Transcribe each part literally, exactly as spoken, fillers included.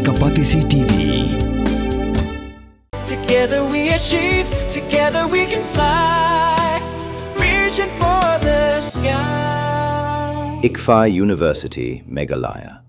Kapatisi T V. Together we achieve, together we can fly. Reaching for the sky. ICFAI University, Meghalaya.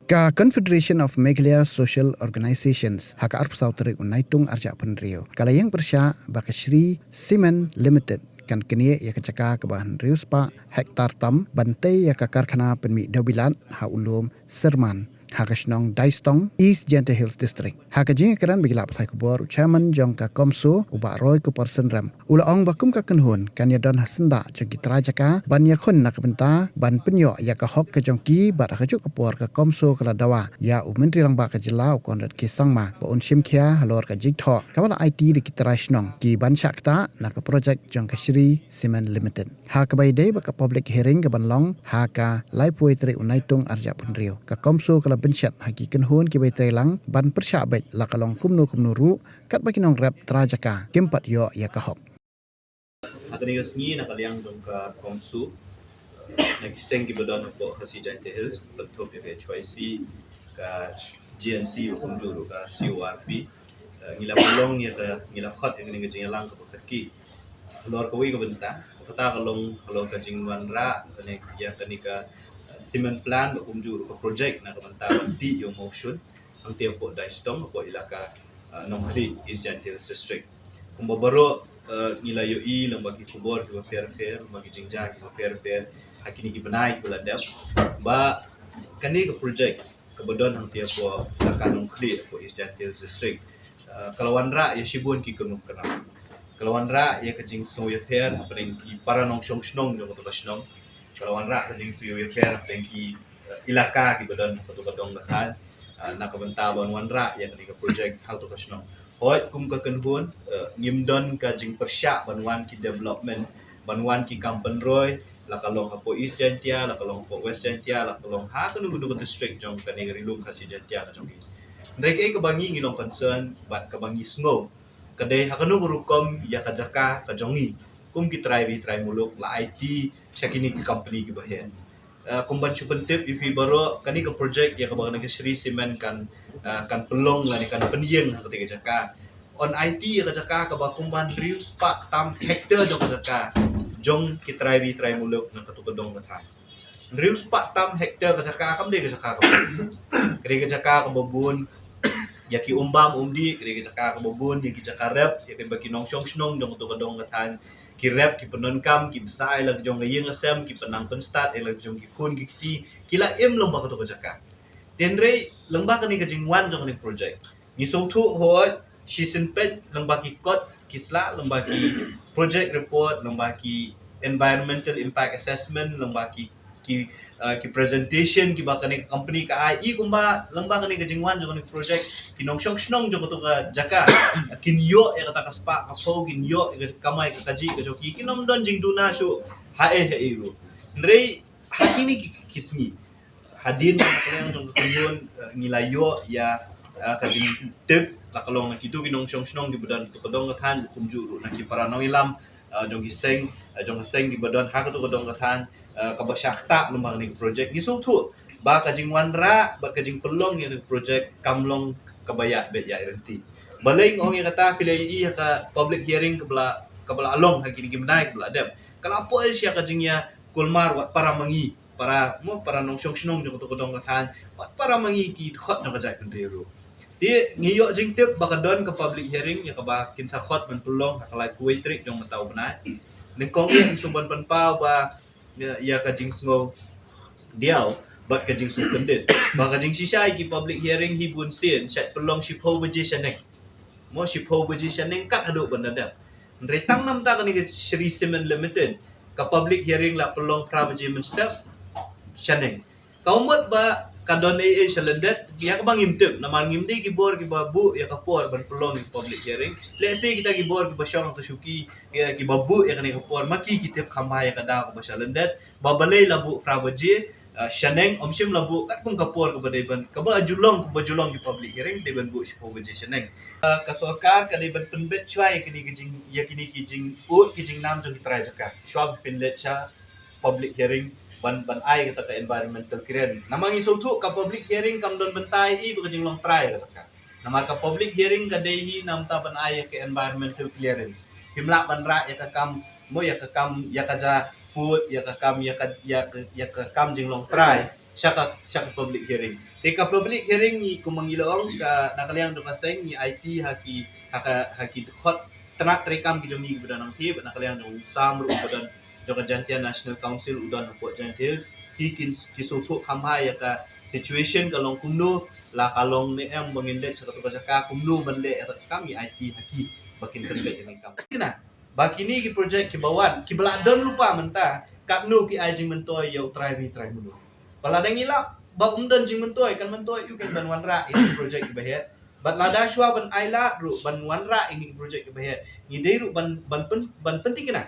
Ka Confederation of Meghalaya Social Organisations ha ka arphew saw tarik u Naitung arhajar arphew hynriew ka la ïeng pyrshah ba ka Shree Cement Limited kan knieh ïa ka jaka kaba hynriew spah hektar tam ban tei ïa ka karkhana pynmih dewbilat ha u lum Syrman ha ka shnong Daistong, East Jaintia Hills District. Ha ka jingïakren bad ki lad pathai khubor, u Chairman jong ka CoMSO, u Bah Roy Kupar Synrem, u la ong ba kum ka kynhun kan ïadon ha syndah jong ki trai jaka ban ïakhun na ka bynta ban pynïoh ïa ka hok ka jong ki. Bad ha kajuh ka por ka CoMSO ka la dawa ïa u Myntri Rangbah ka jylla u Conrad K Sangma ba un shim khia halor ka jingthoh kaba la aiti da ki trai shnong ki ban shah ktah na ka projek jong ka Shree Cement Limited. Ha kaba ïadei bad ka public hearing kaban long ha ka laiphew tarik u Naitung arhajar arphew hynriew, ka CoMSO ka la bynshet ha ki kynhun kiba ïatreilang ban pyrshah beit la ka long kumno kumno ruh katba ki nongrep trai jaka kim pat ïoh ïa ka hok. Ha kane ka sngi na ka liang jong ka CoMSO, na ki seng kiba don hapoh Khasi Jaintia Hills, kynthup ïa ka H Y C, ka G N C, kumjuh ruh ka C O R P, eh, ngi la pynlong ïa ka, ngi la khot ïa kane ka jingïalang kaba kyrkieh halor kawei ka bynta. Kata ka long halor ka jingwanrah kane, ïa kane ka, eh, cement plant, kumjuh ruh ka projek na ka bynta ban tih ïa u mawshun hangtei hapoh Daistong, hapoh ilaka, eh, Nongkhlieh, East Jaintia Hills District. Kumba baroh, eh, ngi la ïohi lyngba ki khubor kiba pher pher, lyngba ki jingjia kiba pher pher ha kine ki bnai kiba la dep, ba kane ka projek kaba don hangtei hapoh ilaka Nongkhlieh, hapoh East Jaintia Hills District, eh, ka la wanrah ïa shibun ki kynrum kynram. Ka la wanrah ïa ka jingsngew ïapher hapdeng ki para nongshong shnong jong kato ka shnong. Ka la wanrah ka jingsngew ïapher hapdeng ki, eh, ilaka kiba don ha kato ka dong ka thaiñ, eh, na ka bynta ban wanrah ïa kane ka projek ha kato ka shnong. Hooid, kum ka kynhun, eh, ngim don ka jingpyrshah ban wan ki development, ban wan ki kam pynroi, la ka long hapoh East Jaintia, la ka long hapoh West Jaintia, la ka long ha kano kano ka district jong kane ka Ri Lum Khasi Jaintia ka jong ngi. Hynrei kaei kaba ngi ngi long concern bad kaba ngi sngew, ka dei ha kano ka rukom ïa ka jaka ka jong ngi kum ki trai ri trai muluk la aiti sha kine ki company kiba heh. Eh, kum ban shu pyntip ïa phi baroh, kane ka projek ïa kaba kane ka Shree Cement kan, eh, kan pynlong lane kan pynïeng ha katei ka jaka, yn aiti ïa ka jaka kaba kumba hynriew spah tam hektar jong ka jaka jong ki trai ri trai muluk na kato ka dong ka thaiñ. Hynriew spah tam hektar ka jaka kam dei ka jaka kaba, ka dei ka jaka kaba bun ïa ki umbam umdih, ka dei ka jaka kaba bun ïa ki jaka rep, ïa kiba ki nongshong shnong jong kato ka dong ka thaiñ ki rep, ki pyndonkam, ki bsa ïa la ka jong ka ïing ka sem, ki pynnang pynstad ïa la ka jong ki khun ki kti, ki la im lyngba kato ka jaka. Hynrei lyngba kane ka jingwan jong kane ka projek, ngi sngewthuh, hooid, shisien peit lyngba ki kot ki sla, lyngba ki project report, lyngba ki environmental impact assessment, lyngba ki, ki, uh, ki presentation kiba kane ka company ka ai, i kumba lyngba kane ka jingwan jong kane ka projek, ki nongshong shnong jong kato ka jaka kin ïoh ïa kata ka spah ka phew, kin ïoh ïa ka kamai ka kajih ka jong ki, kin ym don jingduna shuh haei haei ruh. Hynrei ha kine ki, ki sngi, hadien ba ka liang jong ka kynhun, eh, ngi la ïoh ïa, eh, ka jingtip la ka long na kito ki nongshong shnong kiba don kato ka dong ka thaiñ, kumjuh ruh na ki para nongïalam, eh, jong ki seng, eh, jong ka seng kiba don ha kato ka dong ka thaiñ, eh, kaba shah ktah lyngba kane ka projek. Ngi sngewthuh ba ka jingwanrah bad ka jingpynlong ïa kane ka projek kam long kaba ïaid beit ïaid ryntih. Balei nga ong ïa kata? Phi la ïohi ïa ka public hearing kaba la, kaba la long ha kine ki bnai kaba la dep, ka la poi sha ka jingïakulmar wat para ma ngi, para, mo, para nongshong shnong jong kato ka dong ka thaiñ, wat para ma ngi ki dkhot jong ka jaitbynriew ruh. Te ngi ïoh jingtip ba ka don ka public hearing ïa kaba kin sa khot ban pynlong ha ka laiphew tarik jong mynta u bnai. Nyngkong ïa ngi sngewbha ban pynpaw ba ïa, ïa ka jingsngew diaw bad ka jingsngew kyndit, ba ka jingshisha ïa ki public hearing hi bun sien shait pynlong shiphew baje shaneng. Mo, shiphew baje shaneng kat haduh ban da dep. Hynrei tang namar kane ka Shree Cement Limited, ka public hearing la pynlong phra baje mynstep shaneng. Ka mut ba ka don ei ei sha lyndet, ïa kaba ngim tip, namar ngim dei ki bor kiba buh ïa ka por ban pynlong ïa ka public hearing. Lehse kita ki bor kiba shong ha ka shuki, ïa kiba buh ïa kane ka por, ma ki ki tip kham bha ïa ka daw kaba sha lyndet, ba balei la buh phra baje, ah, shaneng, ym shym la buh katkum ka por kaba dei ban, kaba ju long, kaba ju long ki public hearing, dei ban buh shiphew baje shaneng. Ah, ka sorkar ka dei ban pynbeit shuwa ïa kine ki jing, ïa kine ki jingud ki jingnam jong ki trai jaka. Shuwa ban pynleit sha public hearing, ban ban ai kata ka environmental clearance. Namar ngi sngewthuh ka public hearing kam don bynta ïa ka jinglong trai kata ka. Namar ka public hearing ka dei hi namar ban ai ïa ka environmental clearance. Phim lah ban rah ïa ka kam, mo, ïa ka kam, ïa ka ja pud, ïa ka kam, ïa ka ïa ka, ïa ka kam jinglong trai sha ka sha ka public hearing. Te ka public hearing ngi kum ngi la ong ka na ka liang jong ka seng ngi aiti ha ki ha ka ha ki dkhot tnat treikam ki jong ngi kiba don hangthie, na ka liang jong u sam ruh ba don jong ka Jaintia National Council u don hapoh Jaintia Hills. Ki kin ki sngewthuh kham bha ïa ka situation ka long kumno, la ka long ne em ba ngin leit sha katu ka jaka, kumno ban leh ïa ka kam, ngi aiti ha ki ba kin pynbeit ïa ka kam. Kane ba kine ki project kiba wan kiba la don lypa mynta, katno ki ai jingmyntoi ïa u trai ri trai muluk. Ba lada ngi lah ba um don jingmyntoi, kan myntoi ïa u kan ban wanrah ïa ki project kiba heh. Bad lada shuwa ban ai lad ruh ban wanrah ïa ki project kiba heh, ngi dei ruh ban ban pyn, ban pynthikna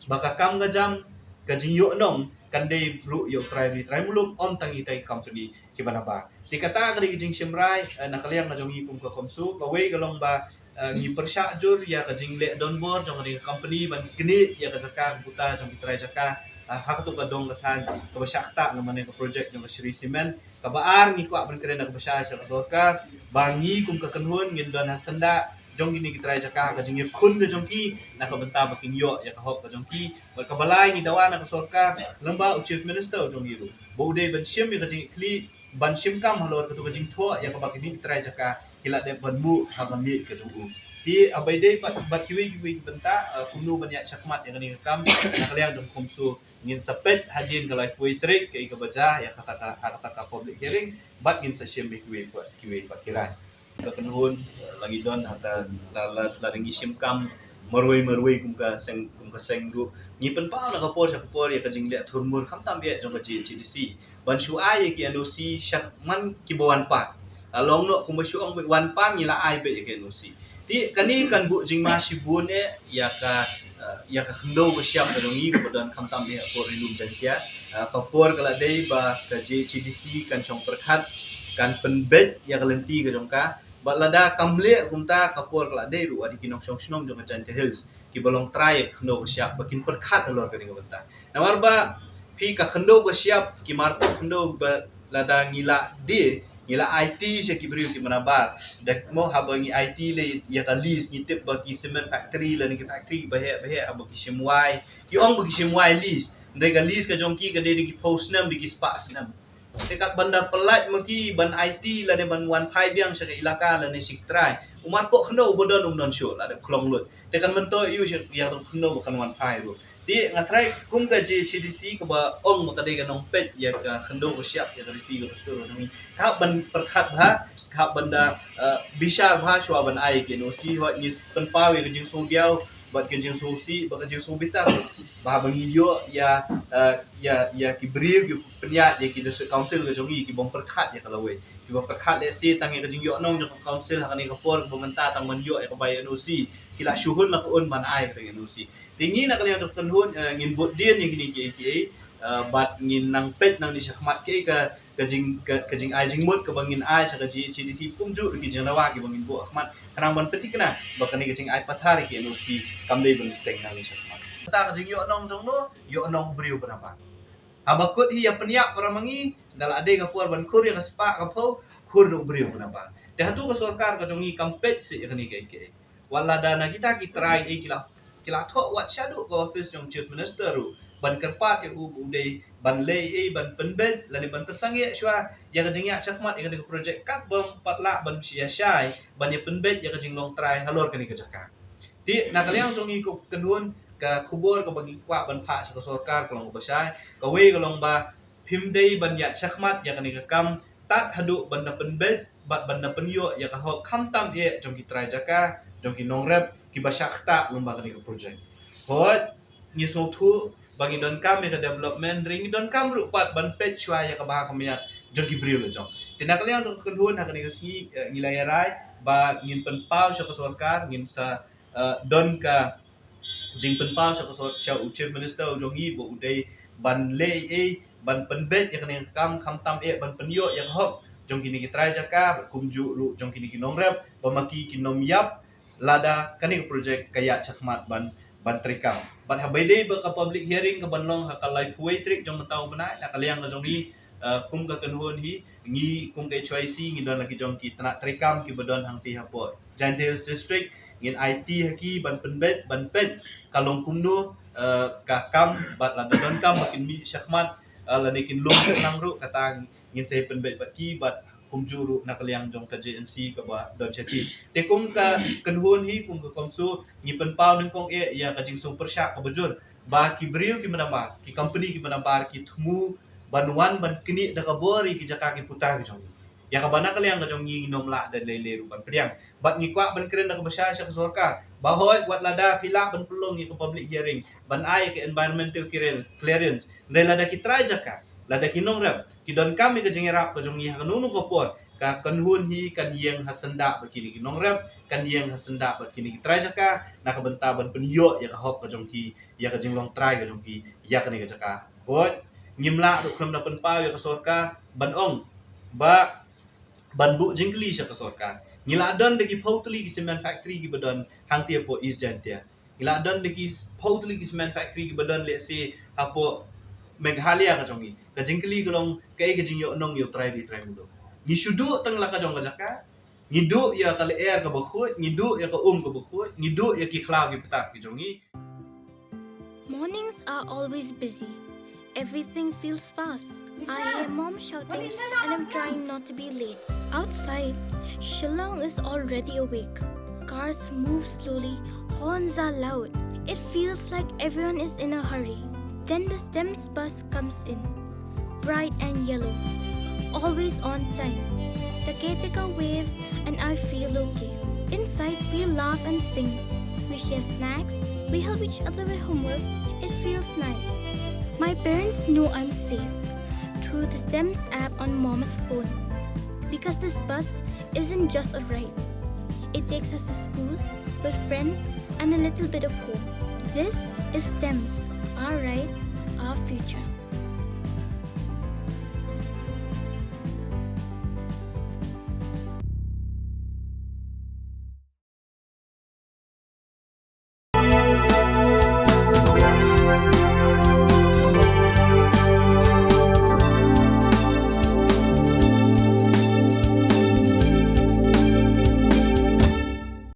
ba ka kam ka jam, ka jingïohnong kan dei ruh ïa u trai ri trai muluk, ym tang ïa ki company kiba nabar. Te kata ka dei ka jingshim rai, eh, na ka liang ka jong ngi kum ka CoMSO. Kawei ka long ba, eh, ngi pyrshah jur ïa ka jingleh donbor jong ka dei ka company ban knieh ïa ka jaka ka puta jong ki trai jaka, eh, ha katu ka dong ka thaiñ kaba shah ktah namar ne ka project jong ka Shree Cement. Kaba ar, ngi kwah ban kren da kaba shai sha ka sorkar ba ngi kum ka kynhun ngin don ha syndah jong kine ki trai jaka ka jingïakhun ka jong ki na ka bynta ba kin ïoh ïa ka hok ka jong ki. Bad kaba lai, ngi dawa na ka sorkar lyngba u Chief Minister u jong ngi ruh ba u dei ban shim ïa ka jingïakhun, ban shim kam halor katu ka jingthoh ïa kaba kine ki trai jaka ki la dep ban buh ha ka miej ka jong u. Te haba ïadei bad bad kiwei kiwei ki bynta, eh, kumno ban ïaid shakhmat ïa kane ka kam, na ka liang jong CoMSO ngin sa peit hadien ka laiphew tarik ka i kaba jia ïa kata ka, ha kata ka public hearing, bad ngin sa shim ïa kiwei pat kiwei pat ki rai. Ka kynhun, eh, la ngi don ha ka, la la la ngi shim kam marwei marwei kum ka seng, kum ka seng ruh. Ngi pynpaw na ka por sha ka por ïa ka jingleh thurmur khamtam ïa jong ka G H A D C ban shu ai ïa ki N O C sha man kiba wan pan. La long noh kumba shu ong ba wan pan ngi la ai beit ïa ki N O C. Te kane kan buh jingma shibun eh ïa ka, eh, ïa ka khyndew ka shyiap ka jong ngi kaba don khamtam eh ha Port Ri Lum Jaiñtia. Eh, ka por ka la dei ba ka G H A D C kan shong pyrkhat, kan pynbeit ïa ka lynti ka jong ka. Bad lada kam leh kumta, ka por ka la dei ruh wat ïa ki nongshong shnong jong ka Jaiñtia Hills kiba long trai ïa ka khyndew ka shyiap ba kin pyrkhat halor kane ka bynta. Namar ba phi, ka khyndew ka shyiap, ki marpoh khyndew ba lada ngi la die, ngi la aiti sha ki briew kiba nabar. Da mo haba ngi aiti lei ïa ka lease, ngi tip ba ki cement factory lane ki factory ba heh ba heh haba ki shim wai, ki ong ba ki shim wai lease. Hynrei ka lease ka jong ki ka dei da ki phew snem, da ki spah snem. Te kat ban da pyllait ma ki ban aiti lane ban wan phai biang sha ka ilaka lane sha ki trai, u marpoh khyndew uba don um don shuh, la dep khlong lut. Te kan myntoi ïa u sha ïa ka khyndew ba kan wan phai ruh. Te nga trai kum ka G H A D C kaba ong ba ka dei ka nongpeit ïa ka khyndew ka shyiap, ïa ka riti ka dustur ka jong ngi, ka hap ban pyrkhat bha, ka hap ban da, eh, bishar bha shuwa ban ai ki N O C. Hooid, ngi pynpaw ïa ka jingsngewdiaw bad ka jingsngewsih bad ka jingsngewbitar ba haba ngi ïoh ïa, eh, ïa ïa ki briew ki pynïaid ïa ki District Council ka jong ngi kiba ym pyrkhat ïa ka lawei, kiba pyrkhat lehse tang ïa ka jingïohnong jong ka council ha kane ka por, kiba mynta tang ban ïoh ïa ka bai N O C ki la shu hun la ka un ban ai ka dei N O C. Te ngi na ka liang jong ka kynhun, eh, ngin bud dien ïa kine kiei kiei, eh, bad ngin nang peit nangne shakhmat kaei ka ka jing ka, ka jingai jingmut kaba ngin ai sha ka G H A D C kumjuh ruh ki jingdawa kiba ngin buh ha khmat, khnang ban pynthikna ba kane ka jingai pathar ïa ki N O C kam dei ban teng nangne shakhmat. Kata ka jingïohnong jong no, ïohnong briew ba nabar. Haba kut hi ïa pynïap para ma ngi, da la dei ka por ban khur ïa ka spah ka phew, khur da u briew ba nabar. Te hato ka sorkar ka jong ngi kam peit seh ïa kane kaei kaei? Wat lada na kita ki trai eh ki la, ki la thoh wat shaduh ka office jong Chief Minister ruh ban kyrpad ïa u ba u dei ban leh eh ban pynbeit lane ban pynsangeh shuwa ïa ka jingïaid shakhmat ïa kane ka project, kat bym pat lah ban ïa shai ban ïa pynbeit ïa ka jinglong trai halor kane ka jaka. Te na ka liang jong ngi kum ka kynhun, ka khubor kaba ngi kwah ban phah sha ka sorkar ka long kaba shai. Kawei ka long ba phim dei ban ïaid shakhmat ïa kane ka kam tad haduh ban da pynbeit bad ban da pynïoh ïa ka hok khamtam eh jong ki trai jaka, jong ki nongrep kiba shah ktah lyngba kane ka project. Hooid, ngi sngewthuh ba ngi donkam ïa ka development, hynrei ngi donkam ruh pat ban peit shuwa ïa ka bha ka miat jong ki briew la jong. Te na ka liang jong ka kynhun ha kane ka sngi, eh, ngi la ïa rai ba ngin pynpaw sha ka sorkar, ngin sa, eh, don ka jingpynpaw sha ka sor-, sha u Chief Minister u jong ngi ba u dei ban leh eh ban pynbeit ïa kane ka kam khamtam eh ban pynïoh ïa ka hok jong kine ki trai jaka bad kumjuh ruh jong kine ki nongrep ba ma ki kin ym ïap lada kane ka project ka ïaid shakhmat ban ban treikam. Bad haba ïadei bad ka public hearing kaban long ha ka laiphew tarik jong mynta u bnai, na ka liang ka jong ngi, uh, kum ka kynhun hi, ngi kum ka H Y C ngi don la ki jong ki tnat treikam kiba don hangtei hapoh Jaintia Hills District, ngin aiti ha ki ban pynbeit, ban peit ka long kumno, uh, ka kam, bad lada donkam ba kin mih shakhmat, uh, lane kin lum nang ruh, kata ngin sa pynbeit bad ki, bad kumjuh ruh na ka liang jong ka J N C kaba don shatei. Te kum ka kynhun hi, kum ka CoMSO, ngi pynpaw nyngkong eh ïa ka jingsngewpyrshah kaba jur ba ki briew kiba nabar, ki company kiba nabar ki thmu ban wan ban knieh da ka bor ïa ki jaka ki puta ki jong ngi. Ïa kaba na ka liang ka jong ngi ngim lah da lei lei ruh ban pdiang. Bad ngi kwah ban kren da kaba shai sha ka sorkar ba hooid, wat lada phi lah ban pynlong ïa ka public hearing, ban ai ka environmental clearance, hynrei lada ki trai jaka, lada ki nongrep ki donkam ïa ka jingïarap ka jong ngi ha kano kano ka por, ka kynhun hi kan ïeng ha syndah bad kine ki nongrep, kan ïeng ha syndah bad kine ki trai jaka, na ka bynta ban pynïoh ïa ka hok ka jong ki, ïa ka jinglong trai ka jong ki ïa kane ka jaka. Hooid, ngim lah ruh khlem da pynpaw ïa ka sorkar ban ong ba ban buh jingkylli sha ka sorkar. Ngi la don da ki phew tylli ki cement factory kiba don hangtei hapoh East Jaintia. Ngi la don da ki phew tylli ki cement factory kiba don lehse hapoh Meghalaya ka jong ngi. Ka jingkylli ka long, kaei ka jingïohnong ïa u trai ri trai muluk? Ngi shu duh tang la ka jong ka jaka, ngi duh ïa ka lyer kaba khuid, ngi duh ïa ka um kaba khuid, ngi duh ïa ki khlaw ki btap ki jong ngi. Mornings are always busy. Everything feels fast. I hear mom shouting and I'm trying not to be late. Outside, Shillong is already awake. Cars move slowly, horns are loud. It feels like everyone is in a hurry. Then the STEMS bus comes in, bright and yellow, always on time. The caretaker waves and I feel okay. Inside, we laugh and sing. We share snacks. We help each other with homework. It feels nice. My parents know I'm safe through the STEMS app on mom's phone. Because this bus isn't just a ride, it takes us to school, with friends, and a little bit of home. This is STEMS, our ride, our future.